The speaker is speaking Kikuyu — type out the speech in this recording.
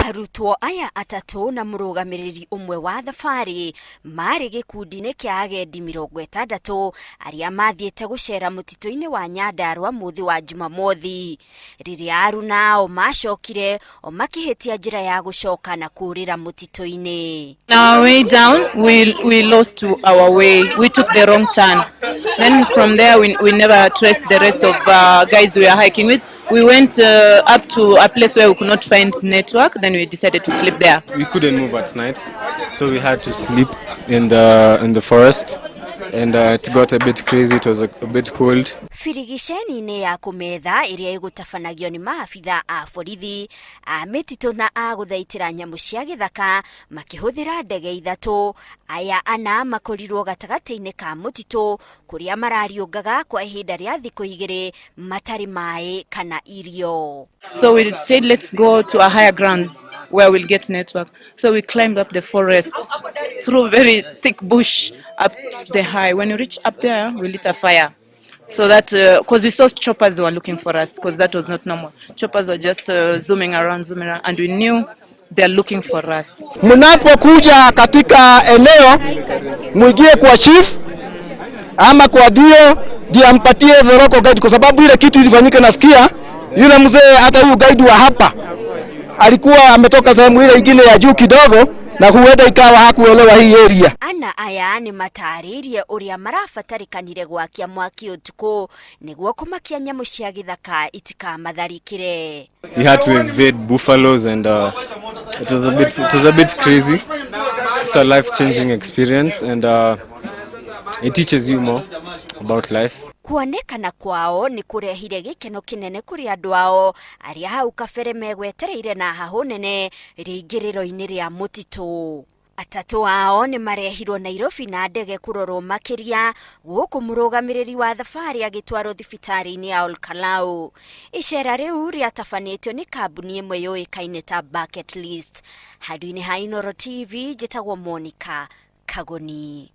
Arutwo aya atatũ na mũrũgamĩrĩri ũmwe wa thabarĩ marĩ gĩkundi-inĩ kĩa agendi 60 arĩa mathiĩte gũcera mũtitũ-inĩ wa Nyandarua mũthĩ wa Jumamothi. Rĩrĩa aruna ao macokire, o makĩhĩtia njĩra ya gũcoka na kũũrĩra mũtitũ-inĩ. On our way down, we lost our way. We took the wrong turn. Then from there, we never traced the rest of guys we were hiking with. We went up to a place where we could not find network. Then we decided to sleep there. We couldn't move at night, so we had to sleep in the forest, and it got a bit crazy. It was a bit cold. Birigiceni-inĩ ya kũmetha ĩrĩa ĩgũtabanagio nĩ maabitha a borithi a mĩtitũ na a gũthaitĩra nyamũ cia gĩthaka makĩhũthĩra ndege ithatũ, aya ana makorirwo gatagatĩ-inĩ ka mũtitũ kũrĩa marariũngaga kwa ihinda rĩa thikũ 2 matarĩ maĩ kana irio. So we said, "Let's go to a higher ground where we'll get network." So we climbed up the forest through very thick bush up the high. When we reached up there, we lit a fire. So that, because we saw choppers were looking for us, because that was not normal. Choppers were just zooming around, zooming around, and we knew they're looking for us. Mnapokuja katika eneo mwingie kwa chief ama kwa dio ndio ampatie the local guide, kwa sababu ile kitu ilifanyika, nasikia yule mzee, hata huyu guide wa hapa alikuwa ametoka sehemu ile ingine ya juu kidogo, na huenda ikawa hakuelewa hii area. Ana aya nĩ matarĩirie ũrĩa marabatarĩkanire gwakia mwaki ũtukũ nĩguo kũmakia nyamũ cia gĩthaka itikamatharĩkĩre. We had to evade buffaloes, and it was a bit crazy. It's a life-changing experience, and it teaches you more about life. Kuonekana kwao nĩ kũrehire gĩkeno kĩnene kũrĩ andũ ao arĩa hau kabere megwetereire na hahũ nene rĩingĩrĩro-inĩ rĩa mũtitũ. Atatũ ao nĩ marehirwo Nairobi na ndege kũrorwo makĩria, gũkũ mũrũgamĩrĩri wa thabarĩ agĩtwarwo thibitarĩ-inĩ ya Olkalau. Icera rĩu rĩatabanĩtio nĩ kambuni ĩmwe yũĩkaine ta Bucket List. Handũ-inĩ ha Inooro TV, njĩtagwo Monica Kagoni.